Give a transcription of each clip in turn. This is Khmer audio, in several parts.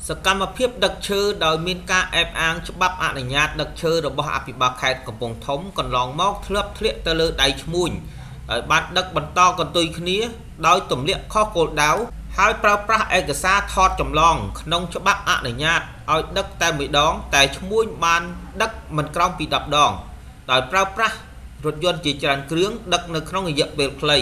សកម្មភាពដឹកឈើដោយមានការអែបអាងច្បាប់អនុញ្ញាតដឹកឈើរបស់អភិបាលខេត្តកំពង់ធំកន្លងមកធ្លាប់ធ្លាក់ទៅលើដៃឈ្មួញដោយបានដឹកបន្តកន្ទុយគ្នាដោយទម្លាក់ខុសគោលដៅហើយប្រើប្រាស់ឯកសារថតចម្លងក្នុងច្បាប់អនុញ្ញាតឲ្យដឹកតែមួយដងតែឈ្មួញបានដឹកមិនក្រោមពី10ដងដោយប្រើប្រាស់រថយន្តជាច្រើនគ្រឿងដឹកនៅក្នុងរយៈពេលខ្លី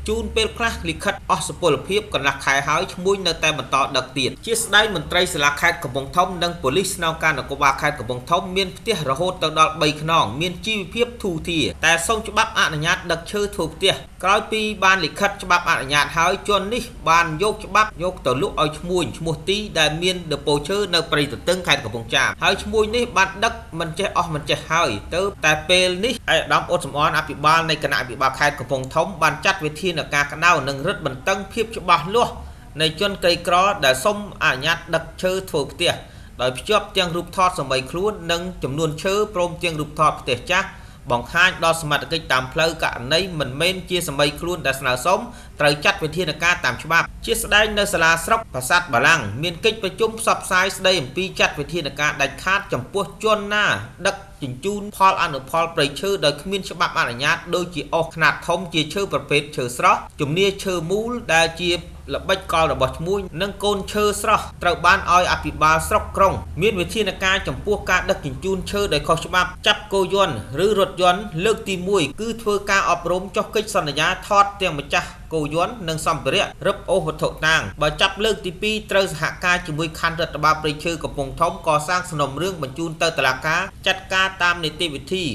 ជូនពេលខ្លះលិខិតអស់សុពលភាពកន្លះខែហើយឈ្មួញនៅតែបន្តដឹកទៀតជាស្ដែងមន្ត្រីសាលាខេត្តកំពង់ធំនិងប៉ូលីសស្នងការនគរបាលខេត្តកំពង់ធំមានផ្ទះរហូតទៅដល់3ខ្នងមានជីវភាពធូរធារតែសូមច្បាប់អនុញ្ញាតដឹកឈើធ្វើផ្ទះក្រោយពីបានលិខិតច្បាប់អនុញ្ញាតហើយជននេះបានយកច្បាប់យកទៅលក់ឲ្យឈ្មួញឈ្មោះទីដែលមានដេប៉ូឈើនៅព្រៃទទឹងខេត្តកំពង់ចាមហើយឈ្មួញនេះបានដឹកមិនចេះអស់មិនចេះហើយទៅតែពេលនេះឯកឧត្តមអ៊ុតសំអនអភិបាលនៃគណៈអភិបាលខេត្តកំពង់ធំបានចាត់វិធានការក្តៅនិងរឹតបន្តឹងភាពច្បាស់លាស់នៃជនក្រីក្រដែលសុំអនុញ្ញាតដឹកឈើធ្វើផ្ទះដោយភ្ជាប់ទាំងរូបថតសមីខ្លួននិងចំនួនឈើព្រមទាំងរូបថតផ្ទះចាស់បង្ហាញដល់សមត្ថកិច្ចតាមផ្លូវករណីមិនមែនជាសមីខ្លួនដែលស្នើសុំត្រូវចាត់វិធានការតាមច្បាប់ជាស្ដែងនៅសាលាស្រុកប្រាសាទបាឡាំងមានកិច្ចប្រជុំផ្សព្វផ្សាយស្ដីអំពីចាត់វិធានការដាច់ខាតចំពោះជនណាដឹកជញ្ជូនផលអនុផលព្រៃឈើដោយគ្មានច្បាប់អនុញ្ញាតដូចជាអុសខ្នាតធំជាឈើប្រភេទឈើស្រស់ជំនាឈើមូលដែលជាល្បិចកលរបស់ឈ្មួញនិងកូនឈើស្រស់ត្រូវបានឲ្យអភិបាលស្រុកក្រុងមានវិធានការចំពោះការដឹកជញ្ជូនឈើដោយខុសច្បាប់ចាប់គោយន្តឬរថយន្តលើកទី1គឺធ្វើការអប់រំចុះកិច្ចសន្យាថតទាំងម្ចាស់គោយន្តនិងសម្ភារៈរឹបអូសវត្ថុតាងបើចាប់លើកទី2ត្រូវសហការជាមួយខណ្ឌរដ្ឋបាលព្រៃឈើកំពង់ធំកសាងសំណុំរឿងបញ្ជូនទៅតុលាការចាត់ការតាមនីតិវិធី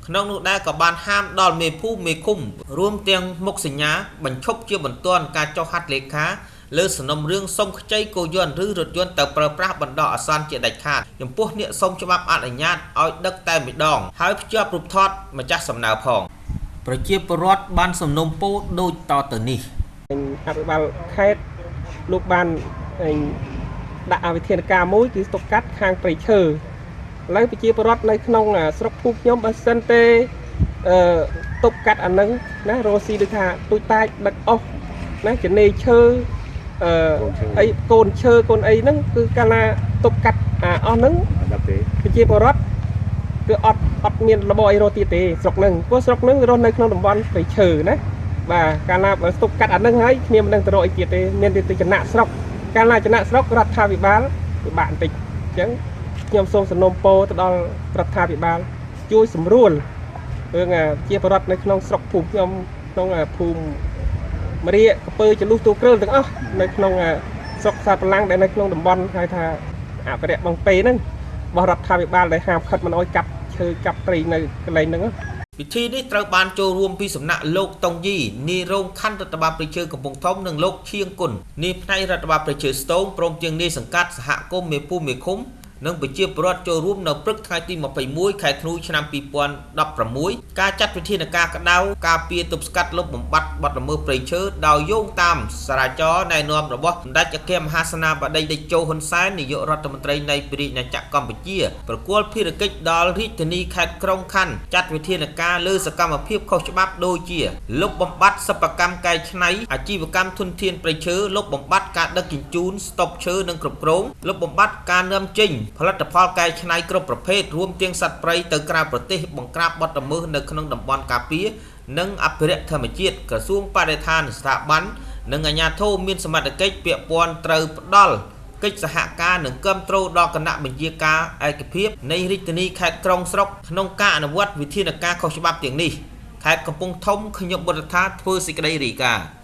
ក្នុងនោះដែរក៏បានហាមដល់មេភូមិមេឃុំរួមទាំងមុខសញ្ញាបញ្ឈប់ជាបន្ទាន់ការចុះហត្ថលេខាលើសំណុំរឿងសុំខ្ចីគោយន្តឬរថយន្តទៅប្រើប្រាស់បណ្ដោះអាសន្នជាដាច់ខាតចំពោះអ្នកសុំច្បាប់អនុញ្ញាតឲ្យដឹកតែម្ដងហើយភ្ជាប់រូបថតម្ចាស់សំណើផងប្រជាពលរដ្ឋបានសំណូមពរដូចតទៅនេះអភិបាលខេត្តលោកបានដាក់វិធានការមួយគឺទប់កាត់ខាងព្រៃឈើឥឡូវប្រជាពលរដ្ឋនៅក្នុងស្រុកភូមិខ្ញុំបើសិនទេទប់កាត់អានឹងណារស់ស៊ីដូចថាទូចតាចដឹកអស់ណាជំនាញឈើអីកូនឈើកូនអីហ្នឹងគឺកាលណាទប់កាត់អាអស់ហ្នឹងប្រជាពលរដ្ឋគឺអត់មានរបរអីរស់ទៀតទេស្រុកហ្នឹងព្រោះស្រុកហ្នឹងរស់នៅក្នុងតំបន់ព្រៃឈើណាបាទកាលណាបើទប់កាត់អាហ្នឹងហើយគ្នាមិនដឹងទៅរកអីទៀតទេមានតែចំណាក់ស្រុកកាលណាចំណាក់ស្រុករដ្ឋាភិបាលពិបាកបន្តិចអញ្ចឹងខ្ញុំសូមសំណូមពរទៅដល់រដ្ឋាភិបាលជួយសម្រួលរឿងជាប្រដ្ឋនៅក្នុងស្រុកភូមិខ្ញុំក្នុងភូមិមរាកពើចលុះទូគ្រើលទាំងអស់នៅក្នុងស្រុកសាបលាំងដែលនៅក្នុងតំបន់ហៅថាអភិរក្សបឹងពេហ្នឹងរបស់រដ្ឋាភិបាលដែលហាមឃាត់មិនអោយកាប់ឈើកាប់ព្រៃនៅកន្លែងហ្នឹងពិធីនេះត្រូវបានចូលរួមពីសំណាក់លោកតុងយីនាយរងខណ្ឌរដ្ឋបាលព្រៃឈើកំពង់ធំនិងលោកឈៀងគុណនាយផ្នែករដ្ឋបាលព្រៃឈើស្ទងព្រមទាំងនាយសង្កាត់សហគមន៍មេភូមិមេឃុំនិងប្រជាពលរដ្ឋចូលរួមនៅព្រឹកថ្ងៃទី21ខែធ្នូឆ្នាំ2016ការចាត់វិធានការក្តៅការពារទប់ស្កាត់លុបបំបាត់បទល្មើសព្រៃឈើដោយយោងតាមសារាចរណែនាំរបស់សម្ដេចអគ្គមហាសេនាបតីតេជោហ៊ុនសែននាយករដ្ឋមន្ត្រីនៃព្រះរាជាណាចក្រកម្ពុជាប្រគល់ភារកិច្ចដល់រាជធានីខេត្តក្រុងខណ្ឌចាត់វិធានការលើសកម្មភាពខុសច្បាប់ដូចជាលុបបំបាត់សិប្បកម្មកែច្នៃអាជីវកម្មធនធានព្រៃឈើលុបបំបាត់ការដឹកជញ្ជូនស្តុកឈើនិងគ្រប់គ្រងលុបបំបាត់ការនាំចេញផលិតផលកែច្នៃគ្រប់ប្រភេទរួមទាំងសត្វព្រៃទៅក្រៅប្រទេសបង្ក្រាបបទល្មើសនៅក្នុងតំបន់ការពារនិងអភិរក្សធម្មជាតិក្រសួងបរិស្ថានស្ថាប័ននិងអាជ្ញាធរមានសមត្ថកិច្ចពាក់ព័ន្ធត្រូវផ្ដល់កិច្ចសហការនិងគាំទ្រដល់គណៈបញ្ជាការឯកភាពនៃរាជធានីខេត្តក្រុងស្រុកក្នុងការអនុវត្តវិធានការខុសច្បាប់ទាំងនេះខេត្តកំពង់ធំខ្ញុំបុត្រថាធ្វើសេចក្តីរាយការណ៍